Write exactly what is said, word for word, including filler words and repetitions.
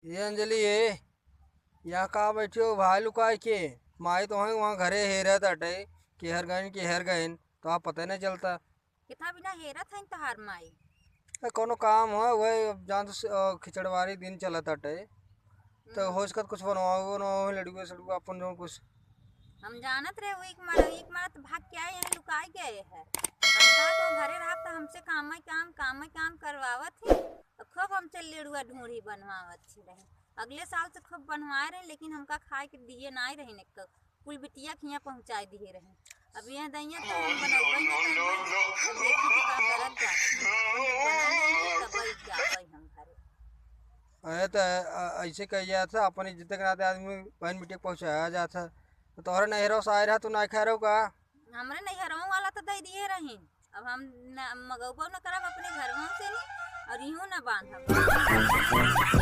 ये अंजलि, ये यहाँ का बैठे हो भाई लुकाए के? माई तो हैं वहाँ घरे हेरत अटे, केहर गइन केहर गइन, तो आप पता नहीं चलता। कितना बिना हेरत हैं तोहार माई। ए, कोनो काम हो वही, अब जान तो स-, अ, खिचड़वारी दिन चलत अटे, तो हम्म। हो सकत कुछ बनवाओ बनवाओ लड़ुआ सड़ुआ अपन जो कुछ। हम जानत रहे वही के मारे, वही के मारे तो भाग के आए, यहाँ लुकाए गए हैं। हम कहा तो घरे रहा तो हमसे काम ही काम, काम ही काम करवावत ही, और खूब हमसे लेड़ुआ ढूंढी बनवावत ही रहे। अगले साल से खूब बनवाए रहे, लेकिन हमका खाए के दिए ना रहे, कुल बिटिया के यहाँ पहुँचाए दिए रहे। अब यह दैया तो हम बनौबे न करबे, अब देखी तो का करत जात है। अपन जब बनाए नहीं तब ही जाबे हम घरे। अरे तो अ-, ऐसे कह जात है, अपन इज्जत के नाते आदमी बहन बिटिया के पहुँचाया जात है। तो तोहरे नैहरों से आए रहा, तू ना खा रहो का? हमरे नैहरों वाला तो दे दिए रही, अब हम न, मगौबो न करब अपने घरवों से नहीं, और यूं न बांधब।